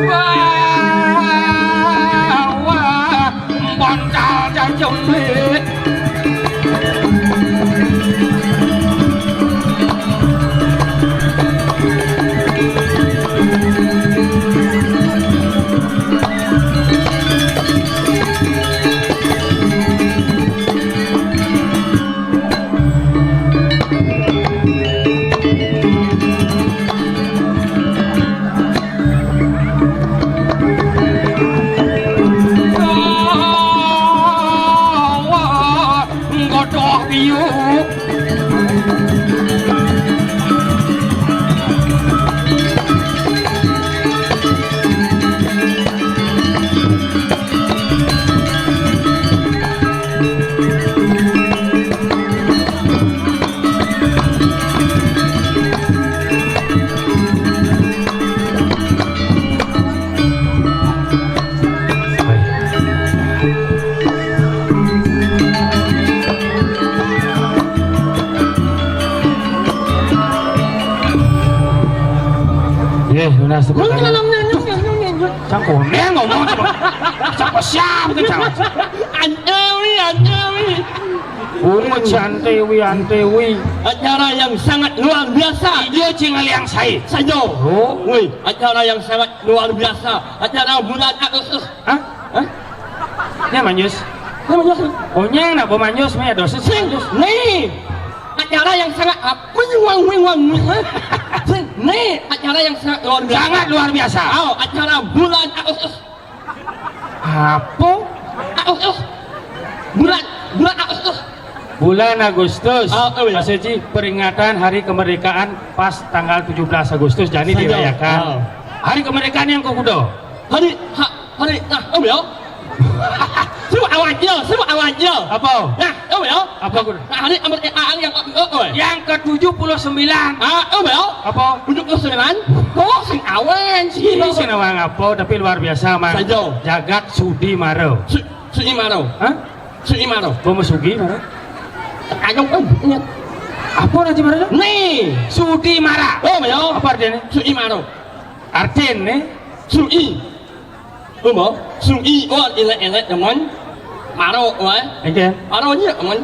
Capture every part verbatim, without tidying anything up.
Wah, wah, bantal jajum. Godhog biu. Nggih, lunas. Cang koneng ngomong, coba. Siapa, siapa itu, cang? Anjewi, anjewi. Oh, Jantewi, Antewi. Acara yang sangat luar biasa. Iya, cing yang saya. Saja. Oh. Wih, acara yang sangat luar biasa. Acara bulan Agustus. Hah? Hah? Ini manjus. Ini manjus. Oh, nyang napa manjus, meh dosis. Sing, nih. Acara yang sangat ap-, menyuang, menyuang. Sing, nih, acara yang sangat luar biasa. Sangat luar biasa. Oh, acara bulan Agustus. Apa? Agustus. Bulan, bulan Agustus. Bulan Agustus. Oh, oh, iya. Maksudnya peringatan Hari Kemerdekaan pas tanggal tujuh belas Agustus, jadi dirayakan. Oh. Hari kemerdekaan yang kukudo. Hari, ha, hari, nah, Om ya. Sebut awal dia, sebut awal dia. Apa? Nah, Om ya. Apa kudu? Nah, hari, hari, hari yang, oh, oh. Yang ketujuh puluh sembilan. Ah, Om ya. Apa? Tujuh puluh sembilan. Oh, sing awan sih. Ini sing awan apa, tapi luar biasa, Mang. Saja. Jagat Sudi Maro. Su-, Sudi Maro. Hah? Sudi Maro. Bomo Sugi Maro. Ayo, Om, ingat. Apa Raja Maro? Nih. Sudi Mara. Oh, ya. Apa artinya? Sudi Maro. Artinya? Sudi. Uma, sui, oh, elek-elek, teman. Maro, wah. Oke. Maro aja, teman.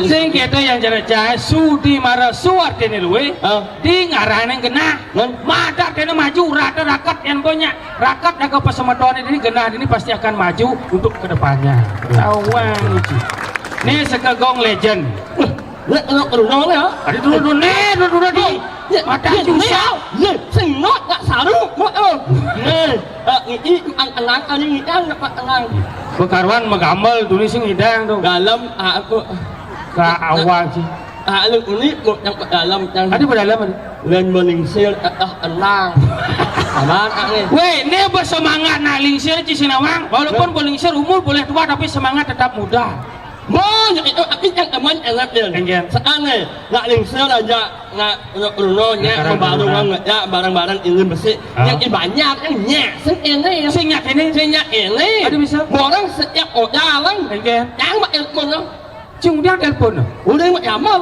Sing kita yang cara cai, Sudi Mara Suwardene luwe. Ah. Di ngarane genah. Nah. Madak dene maju, rata rakat yang banyak. Rakat daga pesemeton ini genah ini pasti akan maju untuk kedepannya. Awang uji. Ini sekegong legend. Wah, nek kena kerunong ya. Ada dulu dulu nih, dulu dulu di. Ya, mata ya, susah. Ya, ya, sing nok gak saru, kok, oh. Nih, eh, ini ang enang, ini ngidang, dapat enang. Bekaruan megambel tuh sing ngidang tuh. Dalam, ah, aku. Ka awal sih. Ah, lu ini kok yang ke dalam, yang ada berdalam ada. Lain melingsir, eh, eh, enang. Sabar, ah, nih. Weh, ini bersemangat nak lingsir, Ci Sinawang. Walaupun ya. Berlingsir umur boleh tua, tapi semangat tetap muda. Mo, yang itu, tapi yang teman enak dia. Enggak. Sekarang nih, nak lingsir aja, nak runo-runo, nyak, sekarang membaru runo. Orang, ya, barang-barang ini besi. Ah. Yang ibanyak, yang nyak, sing ini. Sing nyak ini? Sing nyak ini. Ada bisa? Borang setiap orang. Enggak. Yang mak telepon, no. Cing udah telepon, no. Udah mak jamal.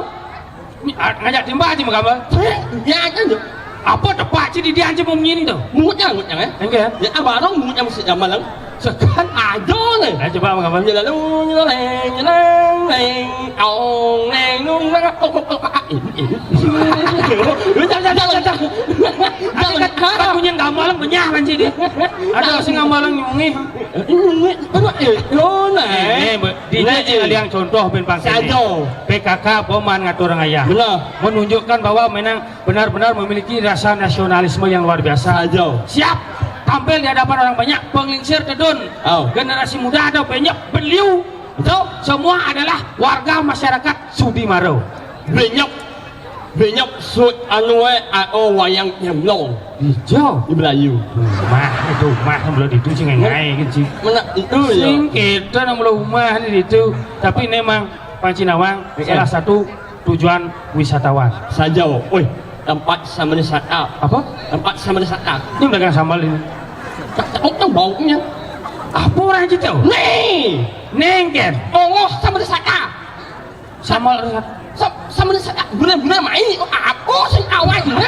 Ni, ah, ngajak timbal aja, Mak Gambal. Sing, ya, kan, tuh. Apa tepak ci di dia aja mau nyini tuh? Mungutnya, mungutnya, eh? Enggak. Ya, barang mungutnya mesti jamal, lang. Sekan aja nih. Ayo coba, Mak Gambal. Nyeleng, nyeleng, nyeleng, leng. Ong, neng, nung, neng, oh, oh, oh, ah, ini, ini. Udah, udah, udah, udah. Jangan, jangan. Aku nyen gambal, benyah, kan, ci, di. Ada sing gambal nyungi. Ini, ini, ini, eh, lo, nah. Ini, Mbak. Dina, nah, cing, eh. Ada yang contoh, ben pangkene. Saja. P K K boman ngatur ngayah. Benar. Menunjukkan bahwa memang benar-benar memiliki rasa nasionalisme yang luar biasa. Saja. Siap tampil di hadapan orang banyak, penglingsir tedun. Oh. Generasi muda ada banyak beliau. Betul. Semua adalah warga masyarakat Sudimaro. Banyak, banyak sut anu, eh, A O wayang nyemlong. Ijo. Di Melayu. Mah itu, mah belum itu sih, ngai gitu sih. Mana itu ya? Sing kita nang belum mah di itu. Tapi memang Pancinawang, iya, salah satu tujuan wisatawan. Saja, woi, tempat sama wisata. Apa? Tempat sama wisata. Ini mereka sambal ini. Tak tahu kan baunya. Apa orang itu? Nih, nengken. Allah sama wisata. Sambel wisata. Sa-, sambel wisata. Bener-bener main. Oh, apa sih awal ini?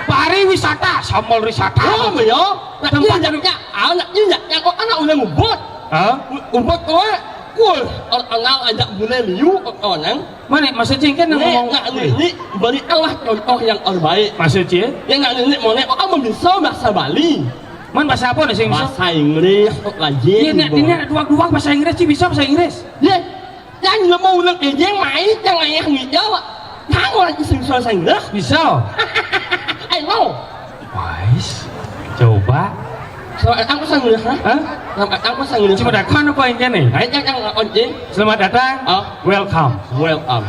Pariwisata, sambel wisata. Oh, iya. Nah, tempat iya, yang, ya, anak iya, yang kok anak udah ngubut. Hah? Ngubut kok. Kul, orang aja bener liu, orang. Mana maksudnya kan ngomong? Nah, ini, ini beri Allah contoh yang terbaik. Maksudnya? Yang nggak ini mau nek, oh, kamu bisa bahasa Bali. Man bahasa apa nih sing bisa? Bahasa Inggris, kok lagi. Iya, nek, ini ada dua-dua bahasa Inggris sih, bisa bahasa Inggris. Iya. Yang nggak mau ulang aja yang main, yang ayah ngijau. Tahu lagi sing bisa bahasa Inggris? Bisa. I know. Wais. Coba. Selamat datang bahasa Inggris, ha? Hah? Selamat datang bahasa Inggris. Cuma datang apa yang kene? Nah, yang, yang, yang, yang. Selamat datang. Oh. Welcome. Welcome.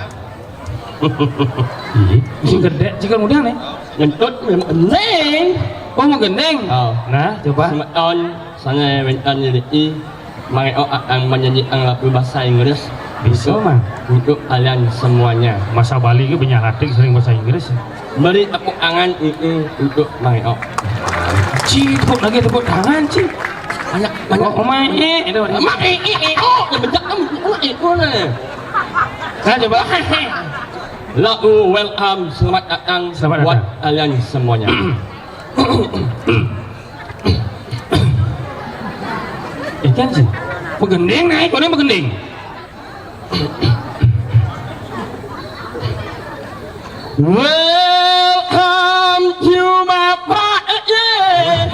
Iya, sing gede, sing kemudian nih. Ngentut, memang gendeng. Oh, mau gendeng? Oh. Nah, coba. Semeton, sana wénten niki, mangéo akan menyanyikan lagu bahasa Inggris. Bisa, untuk, Mang. Untuk kalian semuanya. Masa Bali ke banyak hati sering bahasa Inggris. Beri tepuk tangan untuk, untuk mangéo. Ci, tepuk lagi, tepuk tangan, Ci. Banyak, banyak. Oh, oh, Mang, eh, itu. Mang, eh, eh, eh, oh, ya bejak kamu, oh, eh, oh, nah. Nah, coba. Lagu welcome, selamat datang. Selamat buat datang. Kalian semuanya. Ikan sih. Begending naik, orang begending. Welcome to my pa-, eh, yeah.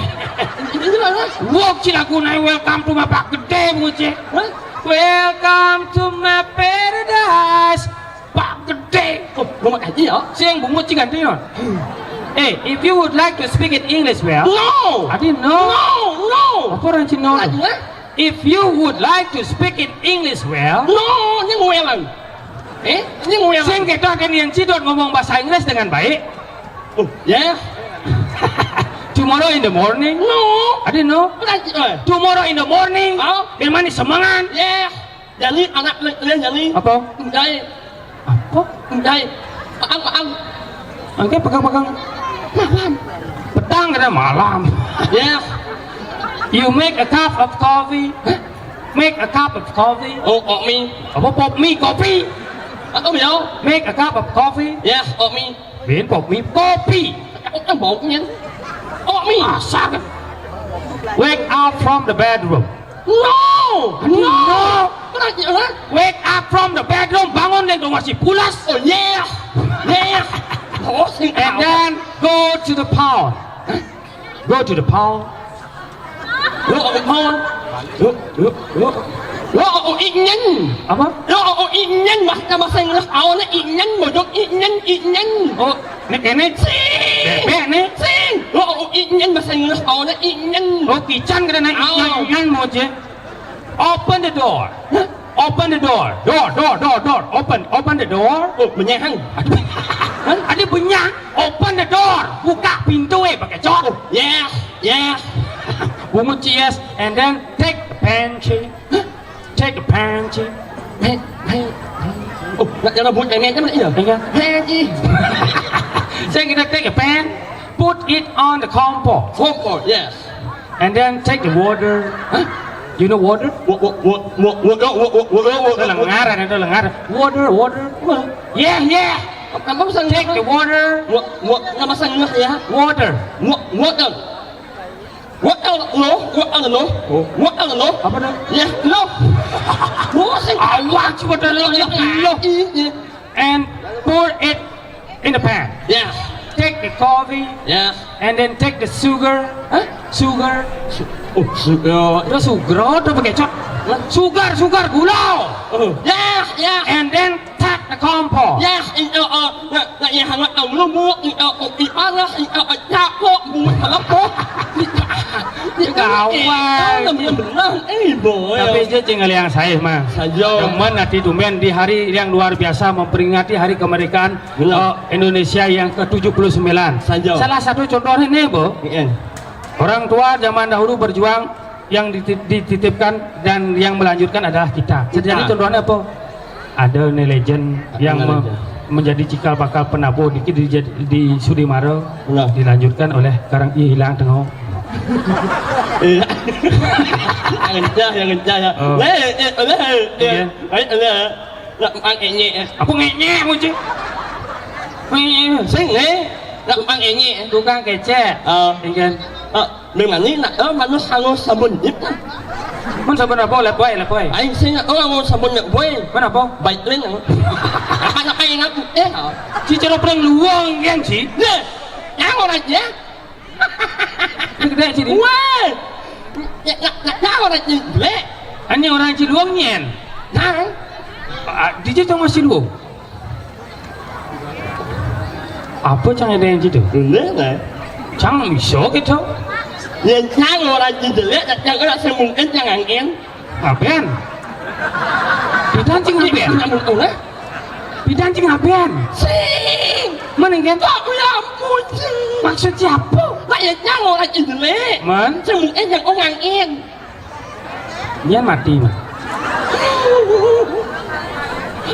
Ini mana? Wah, ci lagu naik welcome to my pak gede, bungut ci. Hah? Welcome to my paradise. Pak gede. Oh, bungut aja ya. Sing bungut ci ganti, no. Eh, if you would like to speak in English well. No. I didn't know. No, no. Apa orang Cina? Lagi, eh? If you would like to speak in English well. No, ini nguelan. Eh, ini nguelan. Sing kita akan yang cidot ngomong bahasa Inggris dengan baik. Oh, yeah. Tomorrow in the morning. No. I didn't know. Lagi, eh. Tomorrow in the morning. Oh. Biar manis semangat. Yeah. Jadi anak kalian jadi. Apa? Jadi. Apa? Jadi. Paang, paang. Angke pegang-pegang. Malam. Petang kena malam. Yes. You make a cup of coffee. Hah? Make a cup of coffee. Oh, pop me. Apa pop me? Kopi. Atau ya? Make a cup of coffee. Yes, pop me. Bin pop me. Kopi. Aku kan baunya. Pop me. Asal. Wake up from the bedroom. No! No! No! Kena je, ha? Wake up from the bedroom, bangun dari rumah si pulas. Oh, yeah! Yeah! Oh, sing. And then go to the pound. Go to the pound. Lo, oh, pound. Lo, lo, lo. Lo, oh, ingin. Apa? Lo, oh, ingin, bahasa, bahasa Inggris, awalnya ingin, bojok ingin, ingin. Oh, nek kene. Sing. Bebek nek. Sing. Lo, oh, ingin, bahasa Inggris, awalnya ingin. Oh, kican kena nek. Oh. Ingin, ingin, mau je. Open the door. Hah? Open the door. Door, door, door, door. Open, open the door. Oh, menyehang. Aduh. Hah? Ada banyak. Open the door. Buka pintu, eh, pakai cor. Oh, yes, yes. Bungut cies, and then take the pen, ci. Hah? Take the pen, ci. Pen, pen, pen. Oh, nak jalan buat pen, pen, iya. Iya. Pen, ci. Saya kita take a pen, put it on the compo. Compo, yes. And then take the water. Hah? You know water? Wa-, wa-, wa-, wa-, wa-, wa-, wa-, wa-, wa-, wa-, wa-, lengar, ada lengar. Water, water. Wa-, yeah, yeah. Apa pesan? Take the water. Wa-, wa-, nama sanggah ya? Water. Wa-, water. Water, no. Water, no. Oh. Water, no. Apa dah? Ya, no. Bosan. Allah, cuma dah lo, ya, lo. Iya. And pour it in the pan. Yes. Take the coffee. Yes. And then take the sugar. Hah? Sugar. Su-, oh, sugar. Terus sugar atau pakai cok? Hah? Sugar, sugar, gula. Oh. Yes, yes. And then take the compo. Yes, itu, oh, nak, nak yang hangat, oh, lubuk, itu, oh, kopi panas, itu, oh, capok, buat apa? Gawat. Benar, benar. Eh, boy. Tapi aja tinggal yang saya mah. Saja. Demen hati tumben di hari yang luar biasa memperingati hari kemerdekaan, benar, eh, Indonesia yang ketujuh puluh sembilan. Saja. Salah satu contohnya nih, Bu. Iya. Orang tua zaman dahulu berjuang yang dititip-, dititipkan dan yang melanjutkan adalah kita. Kita. Jadi contohnya apa? Ada nih legend. Ada yang me-, legend. Menjadi cikal bakal penabuh di, di, di Sudimara. Benar. Dilanjutkan oleh karang, ih, hilang tengok. Iya. Yang kencang, yang kencang ya. Oh. Leh, eh, leh, eh, iya. Baik, leh. Nak mang enyek. Apa ngenyek, Muji? Ngenyek. Sing, eh. Nak mang enyek. Tukang kecek. Oh. Inggih. Oh, memang ni nak, oh, manus anu sabun nyip. Mun sabun apa? Lifebuoy, Lifebuoy. Aing sing, oh, anu sabun nyip boy. Mun apa? Baik lain. Apa nak ingat? Eh. Ci cara pring luang kan, Ci? Nah, yang orang ya. Ini gede, Ci, ini. Wah. Ya, ya, ya, ya, orang ini jelek. Hanya orang Ciluang nyen. Nah. Ah, di situ masih luang. Apa cang ada yang situ? Bener lah. Cang iso gitu. Ya, cang orang ini jelek, cang orang semungkin cang angin. Aben. Pidan cing aben. Nyambung orang. Pidan cing aben. Sing. Mana kan? Kok ya ampun, sing. Maksud siapa? Kayaknya orang ini jelek. Man? Semungkin cang orang in. Dia mati, man.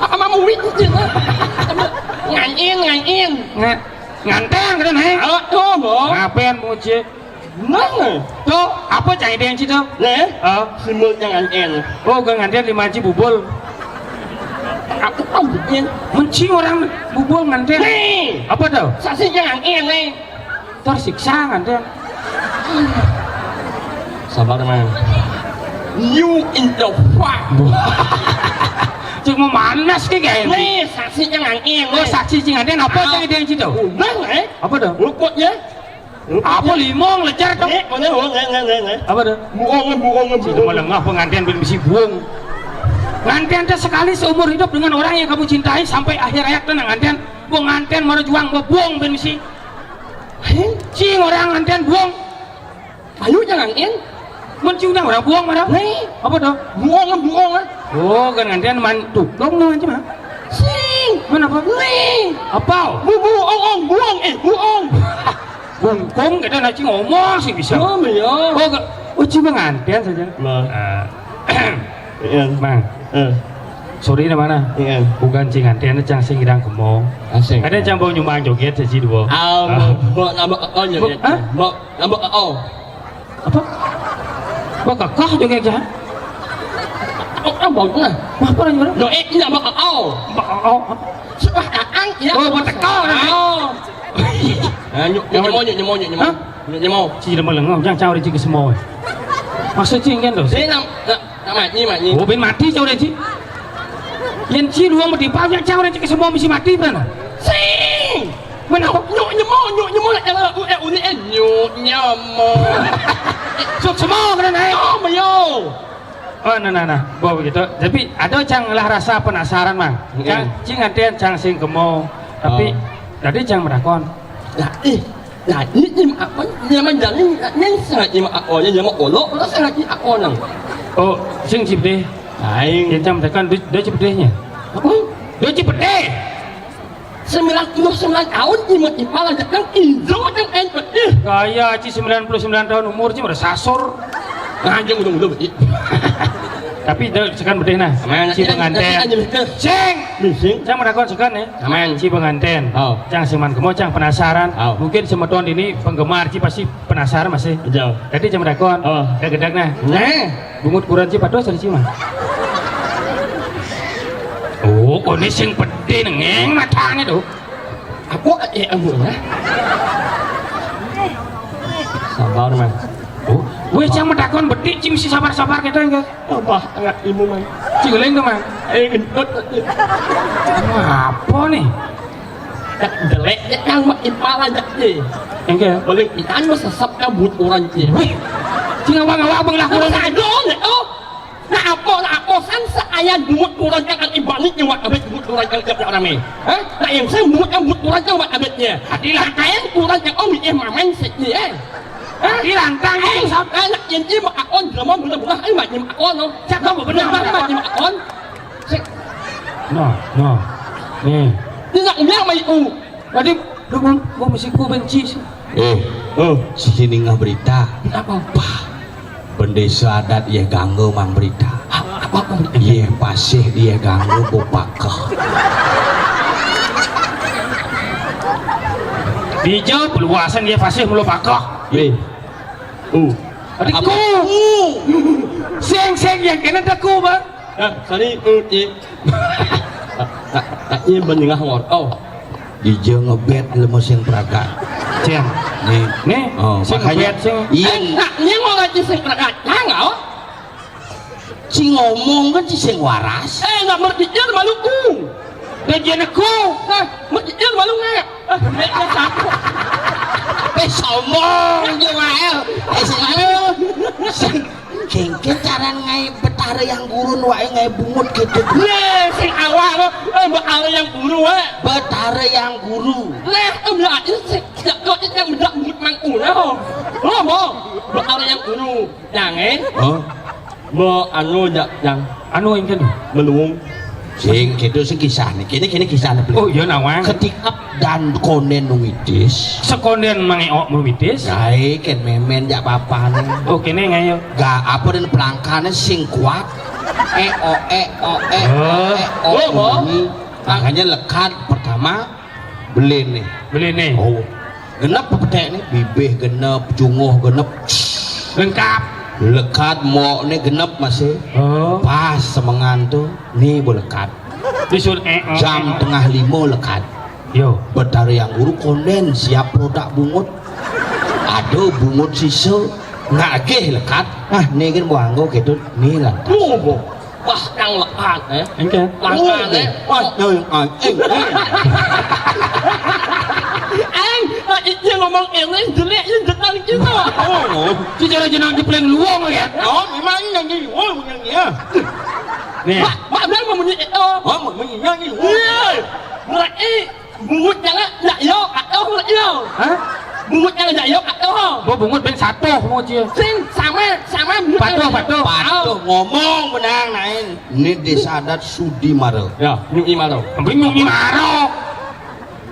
Apa mau wit aja? Ngain, ngain. Nga-, nganteng gitu, Neng. Oh, tuh, Bo. Ngapain, Muji? Mana? Tuh, apa cai dia yang situ? Nih, oh. Semut yang ngain. Oh, gak nganten lima ji bubul. Aku tahu, Jen. Menci orang bubul nganten. Nih. Apa tuh? Saksi yang ngain, nih. Tersiksa nganten. Sabar, man. You in the fuck. Cuma manas ki kayak ini. Nih, saksi yang ngain, oh, nih. Saksi cing ada apa? Ah. Cai dia yang situ? Udah, eh. Apa tuh? Luputnya. Apa limong lejar dong? Eh, mana, oh, nggak, nggak, nggak, nggak. Apa tuh? Buong, buong, buong. Cuma lengah pengantin ben bisi buong. Nganten teh sekali seumur hidup dengan orang yang kamu cintai sampai akhir hayat tuh nganten. Buong nganten mau juang, mau buong ben bisi. Heh? Cing orang nganten buong. Ayo jangan in. Mun cing orang buong mana? Nih. Apa tuh? Buong, buong, ah. Oh, kan nganten man tukung tuh macam apa? Sing. Mana apa? Nih. Apa? Bu, bu, ong, ong, buong, eh, buong. Bungkung kita nak cing ngomong sih bisa. Oh, iya. Oh, ke, oh, cing pengantin saja. Nah. Ah. Iya. Mang. Eh. Sorry, di mana? Iya. Bukan cing nganten, cang sing ngidang kemong. Asik. Ada cang bau nyumbang joget saja dua. Ah, ah. Mau, mau nambah, oh, joget. Hah? Mau nambah, oh. Apa? Mau kakak joget aja. Oh, ah, bagus lah. Wah, apa lagi, mana? Joget ini nambah, oh. Mbak, oh, apa? Sudah, ah, ah, ya. Oh, mau teko, nah. Oh. Nah, nyuk, nyuk, nyemau, nyuk, nyemau, nyuk, nyemau. Hah? Nyuk, nyemau. Ci, lemah lengah, jangan cawar rezeki semua. Maksud cing kan tuh? Sini, nak, nak, nak mati, mati. Oh, ben mati cawar rezeki. Yang ci luang bertimpal, yang cawar rezeki semua mesti mati, mana? Sing! Mana? Nyuk, nyuk, nyemau, nyuk, nyemau, nak jalan, eh, unik, eh, nyuk, nyemau. Sok semua, kena naik. Oh, mayo. Oh, nah, nah, nah. Bawa begitu. Tapi ada cang lah rasa penasaran, Mang. Iya. Cang, cing nganten, cang sing kemau. Tapi, oh. Tadi cang merakon. Nah, ih. Nah, ini, ini apa? Ini nama jalan, ini sangat ini apa? Ini nama olok, orang sangat ini apa, nang? Oh, sing cipte. Aing. Yang cang tekan, dia, dia ciptenya. Apa? Dia cipte. Sembilan puluh sembilan tahun, imut ipal aja kan ijo kan aing pedih. Gaya, ci sembilan puluh sembilan tahun umur, ci udah sasor. Nah, anjing udah, udah, udah. Tapi dia sekarang bedih nah. Mana? Ci pengantin. Sing. Sing. Cang merakon sekarang ya. Aman. Ci pengantin. Oh. Cang siman kemo, cang penasaran. Oh. Mungkin semeton ini penggemar ci pasti penasaran masih. Jauh. Tadi cang merakon. Oh. Gedeg-gedeg nah. Nah. Bungut kuran ci patos dari ci mah. Oh, kone sing pedih nengeng matanya tuh. Apa, eh, ambu, ya? Sabar, man. Oh, weh, cang metakon bedik, cing si sabar-sabar kita, enggak? Apa, enggak, ibu, man? Cing lain tuh, man. Eh, gendut. Apa nih? Dak jelek, ya, yang mak ipal aja, ya. Enggak. Balik, ikan mah sesep kabut orang, ya. Weh, cing ngawang-ngawang, benglah kurang. Sadon, ya, oh. Nah, apa, nah, apa, san seayan bungut kurang kan ibalik nyawa abet bungut kurang kan tiap orang nih. Hah? Nah, yang saya bungut kan bungut kurang kan abetnya. Hati lah. Kain kurang kan om, eh, mamen sih, ya. Hah? Hati lantang, eh, ini, sab- eh, nak, yang ini mah akon, drama bener-bener, eh, mak, ini mah akon, loh. Cak, kamu bener, bener, mak, ini mah akon. Sik. Nah, nah. Nih. Ini nak, ini mah, uh. Tadi, lu, gua, gua mesti ku benci sih. Eh, oh, si ningah berita. Apa? Bah, bendesa adat ye ganggu mang berita. Apa, apa berita? Ye pasih dia ganggu bupaka. Dijawab luasan ye pasih mulu pakah. Eh. Uh. Tadi apa? Ku. Seng, seng, yang kena tak ku, Bang. Ah, sorry, uh, ye. Iya bener ngor. Oh. Dija ngebet lemo sing pragat. Cen. Nih. Nih, oh, sing makanya ngebet, sing iya. Eh, nak, ini ngor aja sing pragat. Nah, nggak, oh. Ci ngomong kan ci sing waras. Eh, nggak mercikir maluku. Gajian aku. Nah, mercikir malu nggak? Eh, nggak, nggak satu. Eh, sombong je wae. Eh, sing anu. Sing kengken caran ngae Betara Yang Guru wae ngae bungut gitu. Nih, sing awak lo, eh, Betara Yang Guru, eh. Betara Yang Guru. Nah, em, ya, ini sing, ya, kok ini yang bedak bungut mangku, ya, oh. Lo, mo, Betara Yang Guru. Jangan. Oh. Mo, anu, ja-, yang. Anu, yang kan? Belum. Sing, gitu, sing kisah nih. Kini, kini kisah nih, oh, iya, nawang. Ketika dan konden numitis. Sekonden mangeok numitis. Gae, ken memen jak papan. Oh, kene ngayo. Ga, apa dan pelangkane sing kuat. Eh, oh, eh, oh, eh, oh, eh, oh, oh, oh. Bunyi. Makanya lekat pertama, belin nih. Belin nih. Oh. Genep pepetek nih, bibih genep, cunguh genep. Lengkap. Lekat mok nih genep masih. Oh. Pas semengan tuh, nih boleh lekat. Disun, eh, eh, jam eh, tengah lima lekat. Yo. Betara Yang Guru konden siap produk bungut. Ada bungut sisa, nagih lekat. Ah, nih kan buah anggo gitu, nih lantas. Wah, kang lekat, eh. Engke. Langkah, eh. Wah, yang anjing. Aing, lagi dia ngomong ini jelek, ini jenang kita. Oh, si cara jenang jepleng luang ya. Oh, memang ini yang di luar, bukan dia. Nih. Mak, mak bilang mau bunyi itu. Oh, mau bunyi yang di luar. Iya. Mulai. Bungut jangan, ndak yo, kata bungut yo. Hah? Bungut jangan, ndak yo, kata. Bo bungut ben satuh, bungut cie. Sing sama, sama bungut. Patuh, patuh. Patuh, ngomong benang nain. Ini desa adat Sudimara. Ya, Nyuki Maro. Ambil Nyuki Maro.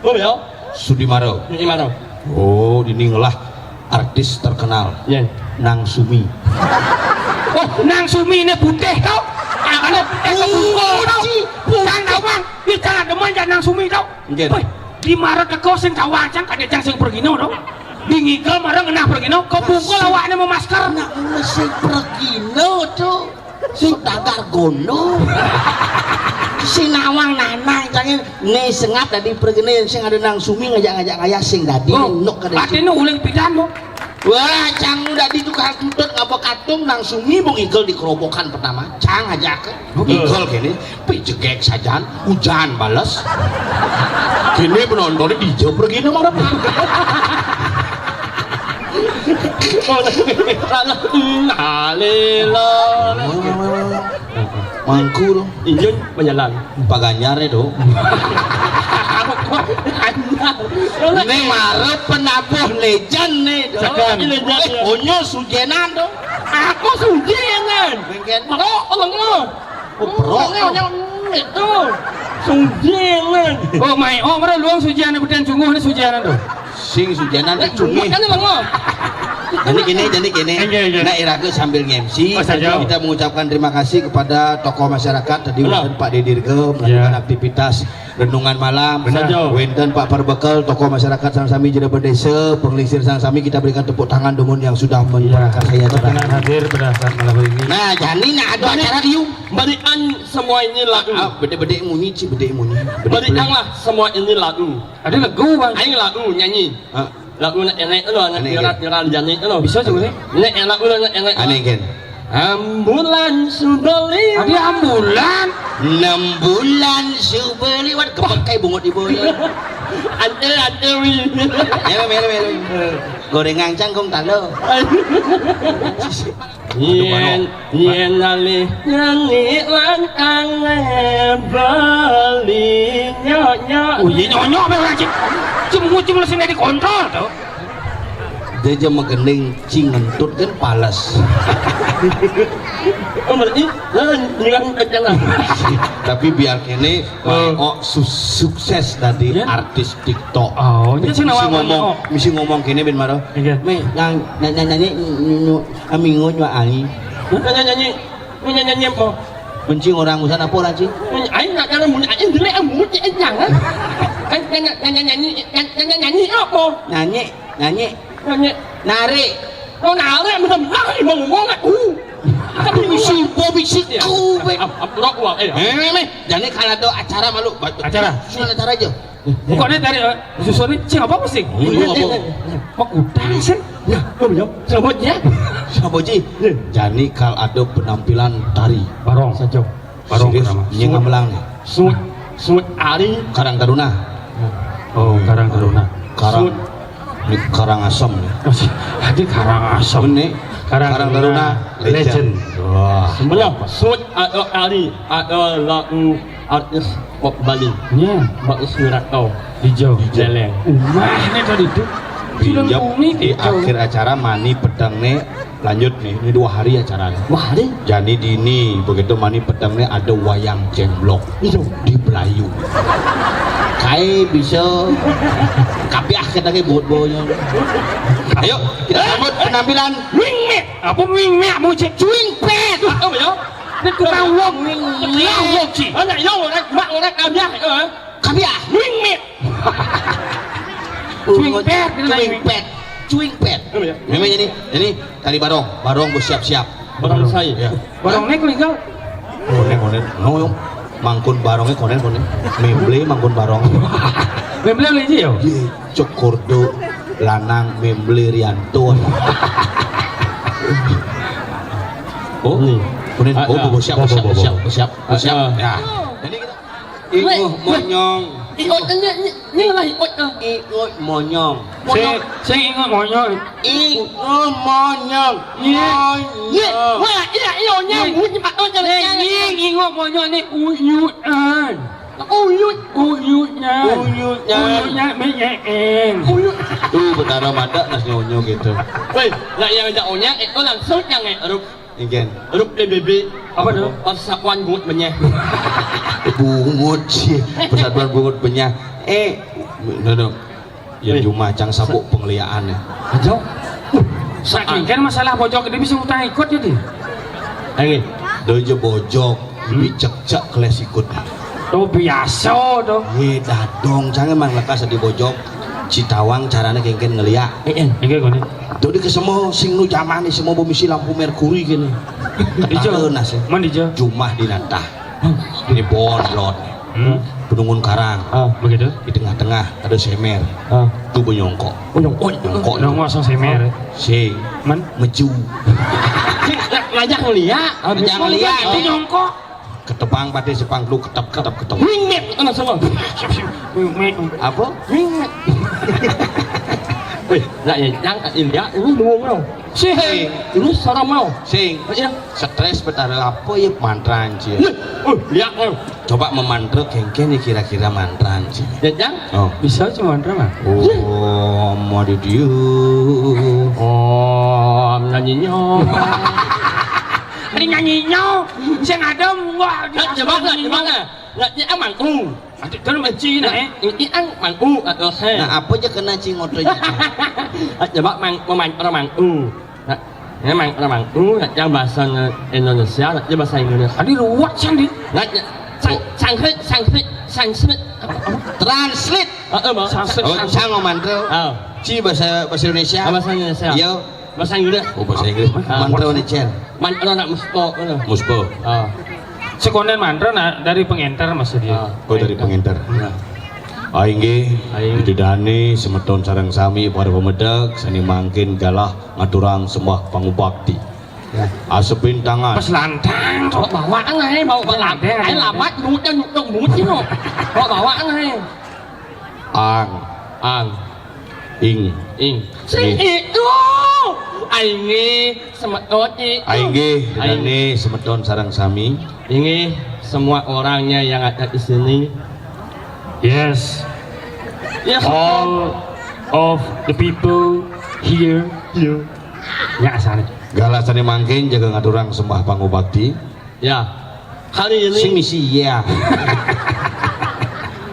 Oh, ya. Sudimara. Nyuki Maro. Oh, ini ngelah artis terkenal. Ya. Nang Sumi. Oh, Nang Sumi ini putih tau. Ada putih ke bungkul tau. Putih. Tang tau, Bang. Ih, jangan demen, jangan Nang Sumi tau. Nggih. Woi, di Maret teko sing cawang cang, kadek cang sing pergino to. Di ngigel marang ngenah pergino, kok bungkul awakne mau masker. Nak mesti pergino to. Sing dagar gono. Sing nawang nanang cange ne sengap dadi pergino sing ada Nang Sumi ngajak-ngajak ngayah sing dadi. Oh, nok kadek. Atine uling pidan, Bu. Wah, cang udah di tukang tutut ngapa katung Nang Sumi mau ngigel di kerobokan pertama. Cang aja ke. Ngigel kene. Pijegek sajan, hujan bales. Kene penontonnya dija pergi nama. Innalillah. Mangkul. Injun penjalan. Pak Ganjar itu. Ini marep penabuh legend nih, do. Sekan. Ini legend, eh, ya. Onyo sujenan, do. Aku sujenan. Bengken. Bro, lengo. Oh, bro. Lengo, yang itu. Sujenan. Oh, mai. Oh, mara luang sujenan, beten sungguh ini sujenan, do. Sing sujenan, eh, sungguh. Kan lengo. Jadi gini, jadi gini. Iya, iya. Nah, iraga sambil nge-M C, oh, saja. Kita mengucapkan terima kasih kepada tokoh masyarakat tadi, benar. Wonten Pak Dedirga melakukan, ya, aktivitas renungan malam. Benar. Saja. Wonten Pak Perbekel, tokoh masyarakat sang sami Jero Desa, pengelisir sang sami, kita berikan tepuk tangan dumun yang sudah, iya, memperakarsai acara. Berkenan hadir pada saat malam hari ini. Nah, jani nak ada acara diu. Berikan semua ini lagu. Ah, bedek-bedek munyi, ci, bedek munyi. Bedek, berikanlah semua ini lagu. Ada lagu, Bang. Aing lagu nyanyi. Ah. Lagu nak enek lo, nak viral, viral jani lo. Bisa juga nih. Nek enak lo, nak enek. Aneh kan? Ambulan subeli. Ada ambulan. Enam bulan subeli, wat kepekai bungut ibu ya. Ante, ante, wi. Melu, melu, melu. Gorengan cangkung talo. Yen, yen alih nyanyi lan aneh beli nyok-nyok. Oh, iya nyonyok, be, orang cik. Cuma, cuma sing dikontrol, tuh. Dia aja megending, cing ngentut kan pales. Oh, berarti, eh, dengan aja lah. Tapi biar kene, oh, oh, su-, sukses tadi, ya, artis TikTok. Oh, misi ngomong, oh, misi ngomong kene ben maro. Iya. Me, nang, nang, nang, nyanyi, nyu, nyu, amingo nyua ali. Nyanyi, nyanyi, nyanyi, nyanyi apa? Benci orang urusan apa lah, Ci? Aing nak kalau mun aing jelek, aing mun aing jangan. Kan nyanyi, nyanyi, nyanyi, nyanyi, nyanyi apa? Nyanyi, nyanyi. Nyanyi. Narik. Oh, narik, bener-bener, ngomong aku. Tapi misi, bo misi ku, weh. Am, am, rok uang, eh. Eh, meh, meh. Jani kalau ada acara malu. Acara? Susun acara aja. Pokoknya dari, eh, susun ini, sing apa sih? Lu apa? Kok utang sih? Ya, oh, ya. Sambut ya. Sambut, Ji. Jani kalau ada penampilan tari. Barong. Saja. Barong serius, pertama. Nying Gamelan nih. Sut, Sut Ari. Karang Taruna. Oh, Karang Taruna. Karang. Sut. Ini Karang Asem nih. Masih ada Karang Asem. Ini Karang Karang Taruna, Taruna legend. Legend. Wah. Sebelah Sut, ada Ari, ada lagu artis pop Bali. Ya. Bagus Wiratno. Hijau. Leleng. Umah ini tadi tuh. Pinjam bumi di hijau. Akhir acara mani pedang nih. Lanjut nih, ini dua hari acaranya. Wah, hari? Jadi di ini, begitu mani pedang nih ada wayang cemblok. Itu. Di Belayu. Kae bisa kapiah kita ke buat boyo. Ayo, kita sambut penampilan. Wing Meat. Apa Wing Meat? Mau cek Cuing Pet. Apa ya? Ini tukang wong. Wing Meat. Tukang wong, Ci. Anak yang orang, mak orang kapiah, eh. Kapiah. Wing Meat. Cuing Pet, ini Cuing Pet. Cuing Pet. Apa ya? Memang ini, ini tadi barong, barong bersiap-siap. Barong saya. Ya. Barong nek linggal. Konen, konen. No, yo. Mangkun barongnya konen, konen. Memble mangkun barong. Memble lagi yo. Iya, Cok Kordo, Lanang, Memble, Rianto. Oh, konen. Ah, oh, ya. Bersiap, bersiap, bersiap, bersiap, bersiap. Ah, ya. Ya. Jadi kita Inguh monyong. Ikut ini, ini, ini lah ikut, ah. Ikut monyong. Monyong. Sing, sing inguh monyong. Inguh monyong. Iya. Monyong. Iya. Wah, iya, iya, nyambut ni, Pak. Oh, jangan, jangan. Sing inguh monyong ni uyutan. Uyut. Uyutnya. Uyutnya. Uyutnya menyeeng. Uyut. Tuh, betara madak nas nyonyo gitu. Weh, nak yang ajak onyang, itu langsung yang ngeruk. Ingkén. Grup P B B. Apa tuh? Persatuan Bungut Benyeh. Bungut sih. Persatuan Bungut Benyeh. Eh, no, no. Ya, eh, cuma cang sabuk pengliaan ya. Aja. Saking kan masalah bojok ini bisa utang ikut jadi. Ayo. Dojo bojok, hmm? Lebih cek-cek kelas ikut. Oh, biasa tuh. Ye, dadong, cang emang lekas di bojok. Citawang caranya kengken ngeliak. Eh, eh. Enggak, kone. Tuh di kesemo sing nu zaman nih, semua bomisi lampu merkuri gini. Dijo. Tahu nasi. Man dijo. Jumah di nantah. Ini bon, lon. Hmm. Penungun karang. Ah, begitu. Di tengah-tengah ada semer. Ah. Tuh bonyongkok. Bonyongkok. Bonyongkok. Udah ngosong semer. Sing. Man? Meju. Ngajak ngeliak. Ah, ngajak ngeliak. Bonyongkok. Ketepang pade sepangkluk ketep, ketep, ketep. Wingit, anak sama. Wingit. Apa? Wingit. Wih, nak ya, yang India ini luwung lo. Sing. Ini sarang mau. Sing. Iya. Stres betara apa ya mantra anjir. Oh, lihat lo. Coba memantra kengken nih kira-kira mantra anjir. Ya, Jang? Oh. Bisa sih mantra mah. Oh, mau di dia. Oh, nyanyinya. Ini nyanyinya, sing ada munggo. Nah, coba lah, coba lah. Nah, ini amangku. Aduh, terus menci nah, eh. Ini amangku, atau saya. Nah, apa aja kena cing motor aja. Nah, coba mang, mang, mang, mangku. Nah, ini mang, mang, mangku, nah, yang bahasa Indonesia, nah, yang bahasa Inggris. Aduh, ruwet sih, Di. Nah, ya, sang, oh. Sangkrit, sangkrit, sangkrit. Translate. Heeh, Bang. Sangkrit, oh, sangkrit. Sang mantra. Oh. Ci bahasa, bahasa Indonesia. Ah, bahasa Indonesia. Iya. Bahasa Inggris. Oh, bahasa Inggris. Ah. Mantra ni, Cen. Mantra nak muspo, mana? Muspo. Ah. Sekonden mantra nak dari pengenter maksud dia. Ah. Oh, dari pengenter. Ya. Aing nggih, aing. Bidadari semeton sareng sami para pemedek, sani mangkin galah ngaturang sembah pangubakti. Ya. Asepin tangan. Pas lantang, kok bawaan ae, bawa lantang. Ae lamat, nyucuk, nyucuk, nyucuk, no. Kok bawaan ae. Ang. Ang. Ing. Ing. Sing itu. Aing nggih semeton itu. Aing nggih, aing. Bidadari semeton sareng sami. Inggih semua orangnya yang ada di sini. Yes. Yes. All of the people here. Here. Ya, asane. Galah sane mangkin jaga ngaturang sembah pangubakti. Ya. Hari ini. Sing misi, ya.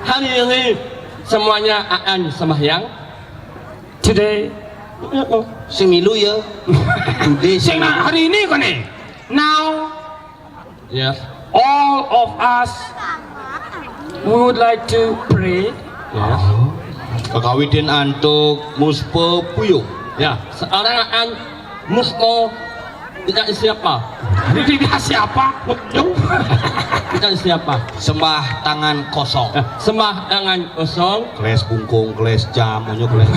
Hari ini semuanya akan sembahyang. Today. Sing milu ya. Today sing milu. Sing hari ini kone. Now. Yes. All of us, we would like to pray. Yes. Kakawitin antuk muspa puyung. Ya, seorang an muspa Tidak siapa? Tidak siapa? Tidak siapa? Sembah tangan kosong. Sembah tangan kosong. Keles bungkung, keles jam, onyo keles.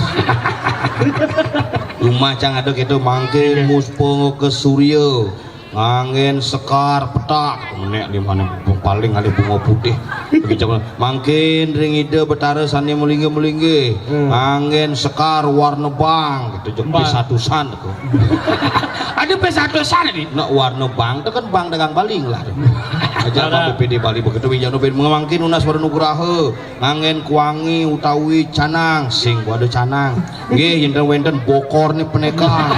Cuma cang ado gitu, mangkin muspongo ke suryo. Nganggen sekar petak. Nek di mana paling ada bunga putih. Mangkin ring ida betara sane melingge-melingge. Nganggen sekar warna bang. Gitu, jok. Bang. P satusan tuh. Ada P satusan tadi? Nak warna bang, itu kan bang dagang baling lah. Aja apa B P D Bali begitu, wijano ben mangkin nunas para nugraha. Nganggen kuangi utawi canang, sing pada canang. Nggih, yen wenten bokor ni peneka.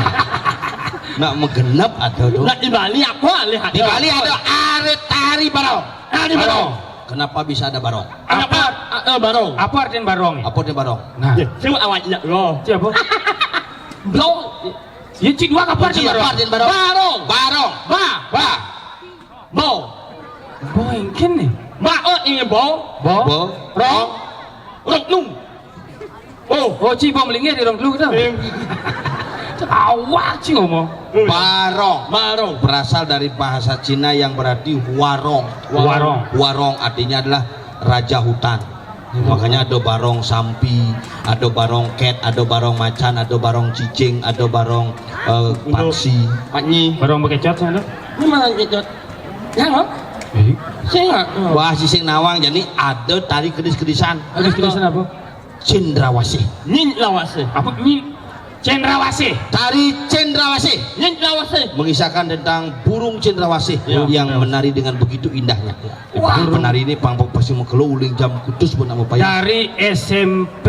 Nak megenep ada tuh. Nak di Bali apa alih ada? Di Bali ada arit tari barong. Ah, di barong. Kenapa bisa ada barong? Kenapa? Ah, eh, barong. Apa artinya barong? Apa artinya barong? Nah. Ya, coba awak nak lo. Siapa? Bro. Ya, cik dua apa artinya barong? Apa artinya barong? Barong. Barong. Ba. Ba. Bo. Bo yang kene. Ba, oh, ini bo. Bo. Bo. Rong. Rong nung. Oh, oh, cik bo melingir di rong dulu kita. Awak cik ngomong. Barong. Barong. Berasal dari bahasa Cina yang berarti warong. Warong. Warong artinya adalah raja hutan. Makanya ada barong sampi, ada barong ket, ada barong macan, ada barong cicing, ada barong, eh, paksi. Panyi. Barong bekecot sana. Ini malah kecot. Ya, Bang? Sing nggak? Wah, sising nawang, jadi ada tari kedis-kedisan. Kedis-kedisan apa? Cendrawasih. Nyindrawasih. Apa? Nyi-, cendrawasih. Tari cendrawasih. Nyindrawasih. Mengisahkan tentang burung cendrawasih yang menari dengan begitu indahnya. Wah. Penari ini pang pasti mengkelo uling jam kutus pun nama payah. Dari S M P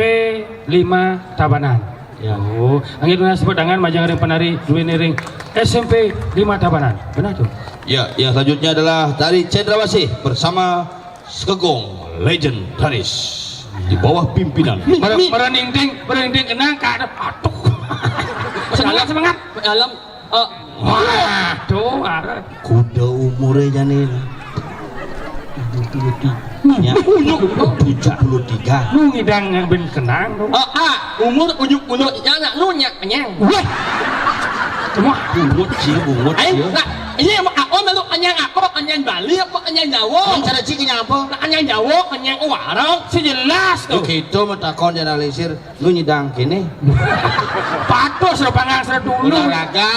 lima Tabanan. Ya. Oh, anggit nunas tepuk tangan majeng ring penari duwe ring S M P lima Tabanan. Benar tuh. Ya, yang selanjutnya adalah tari cendrawasih bersama Sekegong legendaris di bawah pimpinan. Para, para ningting, para ningting kenang kada. Aduh. Semangat, semangat. Dalam, eh, waduh, arep. Kuda umure jane. Ya. Unyuk. Tujuh puluh tiga. Nu ngidang yang ben kenang tuh. Eh, ah, umur unyuk-unyuk ya nak nu nyak kenyang. Wah. Cuma bungut sih, bungut. Ayo, sih. Nah, ini emang aku melu kenyang apa? Kenyang Bali apa kenyang Jawa? Ini cara cik kenyang apa? Nah, kenyang Jawa, kenyang warung. Sih jelas tuh. Kita mau takon generalisir, lu nyidang kene. Patus repangan dulu. Olahraga.